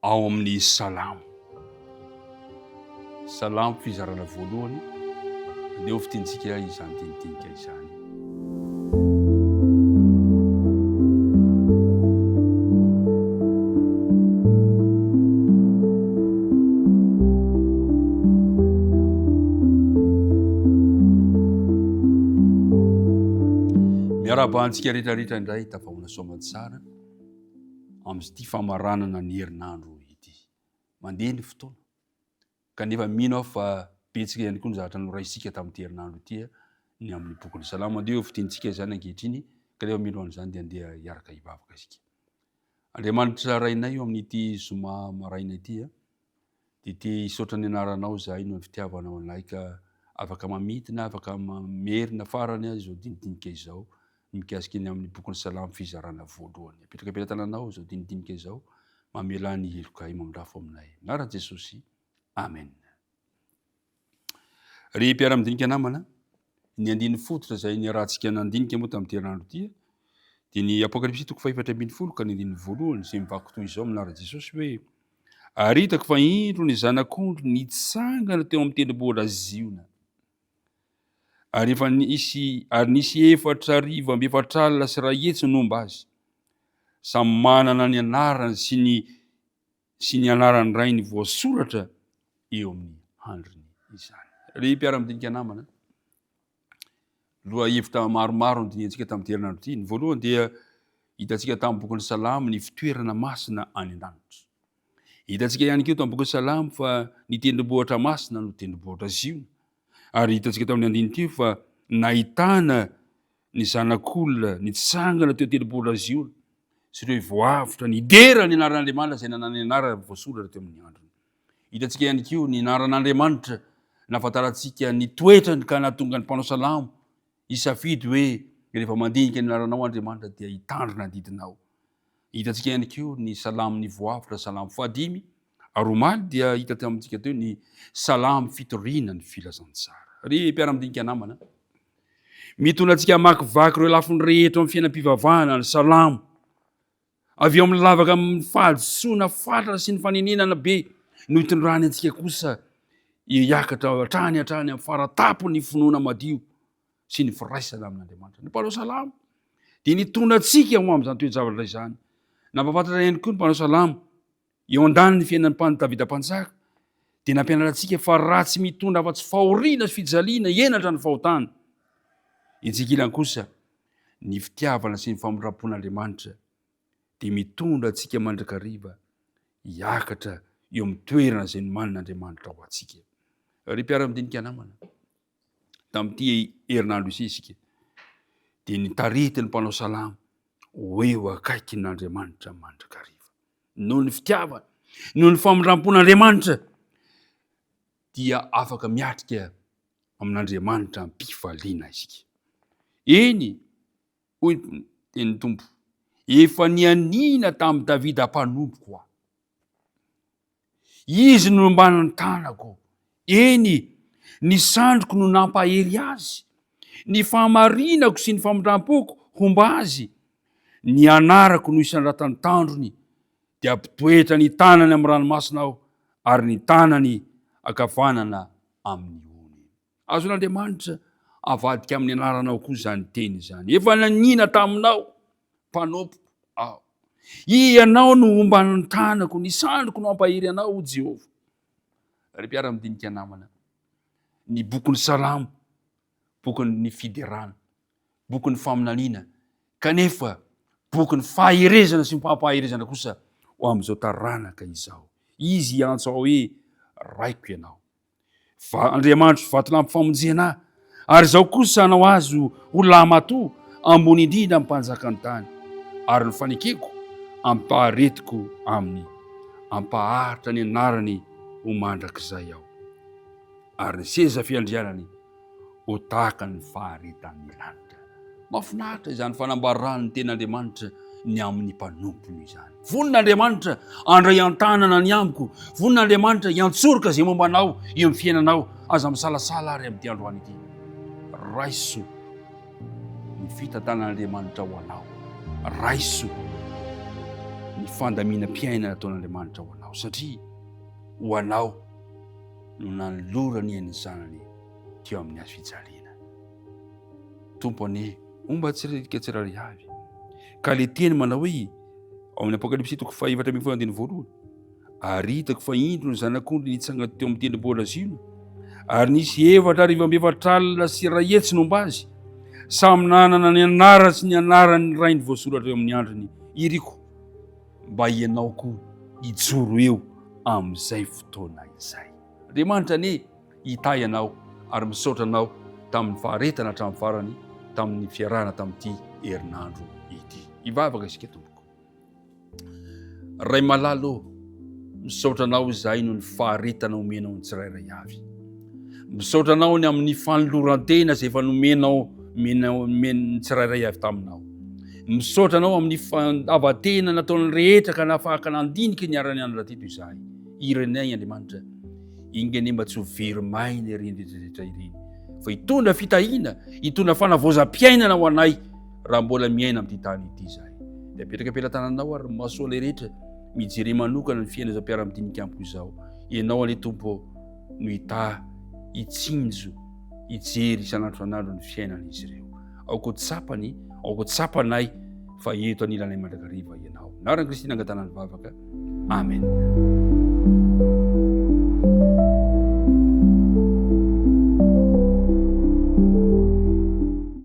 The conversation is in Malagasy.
Ao amin'ny Salamo. Salamo fizarana voalohany, andeha ho fintintsika izany dinidinika izany. Miarahaba antsika rehetra rehetra indray tafahoana soamantsara. amin'ity famaranana ny herinandro ity. Mandeha ny fotoana, kanefa mino aho fa betsaka ihany koa ny zavatra noraisintsika tamin'ity herinandro ity ny amin'ny bokin'ny Salamo. Andeha ho fidintsika izany ankehitriny, kanefa mino an'izany dia andeha hiaraka hivavaka isika. Andriamanitra Rainay eo amin'ity zoma maraina ity, Dia te hisaotra ny anaranao izahay noho ny fitiavanao anay ka afaka mamintina, afaka mamerina farany izao dinidinika izao mikasika ny amin'ny bokin'ny Salamo fizarana voalohany. Apetraka am-pelatananao izao dinidinika izao, mamelà ny helokay, mamindrafo aminay. Anaran'i Jesosy. Amen. Ry mpiara-midinika namana, ny andininy fototra izay niarahantsika nandinika moa tamin'ity herinandro ity dia ny Apokalypsy toko fahefatra ambin'ny folo ka ny andininy voalohany izay mivaky toy izao amin'ny anaran'i Jesosy hoe Ary hitako fa indro ny Zanak'ondry nitsangana teo amin'ny tendrombohitra Ziona. Ary efa nisy ary nisy 44 amby nomba azy, samy manana ny anarany sy ny sy ny anaran'ny rainy voasoratra eo amin'ny handriny izany. Ry mpiara-midinika namana, Lohahevitra maromaro no dinihantsika tamin'ity herinandro ity. Ny voalohany dia hitantsika tamin'ny bokin'ny Salamo ny fitoerana masina any an-danitra. Hitantsika ihany koa tamin'ny bokin'ny Salamo fa ny tendrombohitra masina no tendrombohitra Ziona. Ary hitantsika tamin'ny andininy teo fa nahitana ny zanak'olona nitsangana teo tendrombohitra Ziona sy ireo voavotra nidera ny anaran'Andriamanitra izay nanana ny anarana voasoratra teo amin'ny androny. Hitantsika ihany koa ny anaran'Andriamanitra nahafantarantsika ny toetrany ka nahatonga ny mpanao salamo hisafidy hoe rehefa mandinika ny anaranao Andriamanitra dia hitandrina ny didinao. Hitantsika ihany koa ny salamon'ny voavotra, salamo fahadimy, ary omaly dia hita tamintsika teo ny salamo fitoriana ny filazantsara. Ry mpiara-midinika namana, mitondra antsika hamakivaky ireo lafiny rehetra amin'ny fiainam-pivavahana ny salamo. Avy eo amin'ny lavaka amin'ny fahadisoana fatratra sy ny fanenenana be no itondrany antsika kosa hiakatra hatrany hatrany amin'ny faratapony ny finoana madio sy ny firaisana amin'Andriamanitra. Ny mpanao salamo dia nitondra antsika ho amin'izany toe-javatra izany. Nampahafantatra ihany koa ny mpanao salamo eo an-danin'ny fiainan'ny mpan Davida mpanjaka dia nampianatra antsika fa raha tsy mitondra afa-tsy fahoriana sy fijaliana henatra ny fahotana. Etsy ankilany kosa Ny fitiavana sy ny famindram-pon'Andriamanitra dia mitondra antsika mandrakariva hiakatra eo amin'ny toerana izay nomanin'Andriamanitra ho antsika. Ry mpiara-midinika namana, tamin'ity herinandro ity isika dia nitaritin'ny mpanao salamo ho eo akaikin'Andriamanitra mandrakariva. Noho ny fitiavana, noho ny famindram-pon'Andriamanitra dia afaka miatrika amin'Andriamanitra am-pifaliana isika. Eny, hoy ny tenin'ny Tompo, efa nianiana tamin'i Davida mpanompoko aho. Izy no nomban'ny tanako. Eny, ny sandriko no nampahery azy. Ny fahamarinako sy ny famindram-poko homba azy. Ny anarako no isandratan'ny tandrony, dia hampitoetra ny tanany amin'ny ranomasina aho, ary ny tanany ankavanana amin'ny ony. Azon'Andriamanitra avadika amin'ny anaranao koa izany teny izany. Efa naniana taminao, mpanompoko aho. Ianao no homban'ny tanako, ny sandriko no hampahery anao, hoy Jehovah. Ry mpiara-midinika namana, ny bokin'ny Salamo, bokin'ny fiderana, bokin'ny faminaniana, kanefa bokin'ny faherezana sy ny fampaherezana kosa ho amin'izao taranaka izao. Izy hiantso aho hoe raiko ianao. Va Andriamanitro vatolampy famonjena ahy, ary izao kosa hanao azy ho lahimatoa ambony indrindra amin'ny mpanjakan'ny tany, ary ny fanekeko ampaharetiko aminy, ampaharitra ny anarany ho mandrakizay aho, ary ny seza fiandrianany ho tahaka ny faharetan'ny lanitra. Mahafinaritra izany fanambaran'ny ten'Andriamanitra ny amin'ny mpanompony izany. Vonona Andriamanitra handray an-tanana ny amiko. Vonona Andriamanitra hiantsoroka izay momba anao eo amin'ny fiainanao. Aza misalasala ary amin'ity androany ity. Raiso ny fitantanan'Andriamanitra ho anao. Raiso. ny fandaminam-piainana ataon'Andriamanitra ho anao satria ho anao no nanolorany ny zanany teo amin'ny hazo fijaliana. Tompo anie homba antsika tsirairay avy. Ka le teny manao hoe ao amin'ny Apokalypsy toko fahefatra ambin'ny folo andininy voalohany, ary hitako fa indro ny zanak'ondry nitsangana teo amin'ny tendrombohitra Ziona, ary nisy 14 440 nomba azy, samy nanana ny anarany sy ny anaran'ny rainy voasoratra eo amin'ny andriny. Iriko mba ianao koa hijoro eo amin'izay fotoana izay. Andriamanitra anie hitahy anao ary misaotra anao tamin'ny faharetana hatramin'ny farany tamin'ny fiarahana tamin'ity herinandro ity. Hivavaka isika tompoko. Ray malala ô, misaotra anao izahay noho ny faharetana omenao ny tsirairay avy. Misaotra anao ny amin'ny fanoloran-tena izay efa nomenao ny tsirairay avy taminao. Misaotra anao amin'ny fandavan-tena nataon'ny rehetra ka nafahaka nandinika ny ara-nianatra teto izahay. Irenay Andriamanitra. Enga anie mba tsy ho very maina ireny rehetra rehetra ireny fa hitondra fitahiana, hitondra fanavaozam-piainana ho anay raha mbola miaina amin'ity tany ity izahay. Dia apetraka am-pelatananao ary ny masoanay rehetra mijere manokana ny fiainana izao mpiara-midinika amiko izao. Ianao anie Tompo no hitahy, hitsinjo, hijery isan'andro isan'andro ny fiainan'izy ireo. Aoka ho tsapany, aoka ho tsapanay fa eto anilanay mandrakariva Ianao. Anaran'i Kristy nangatana ny vavaka. Amen.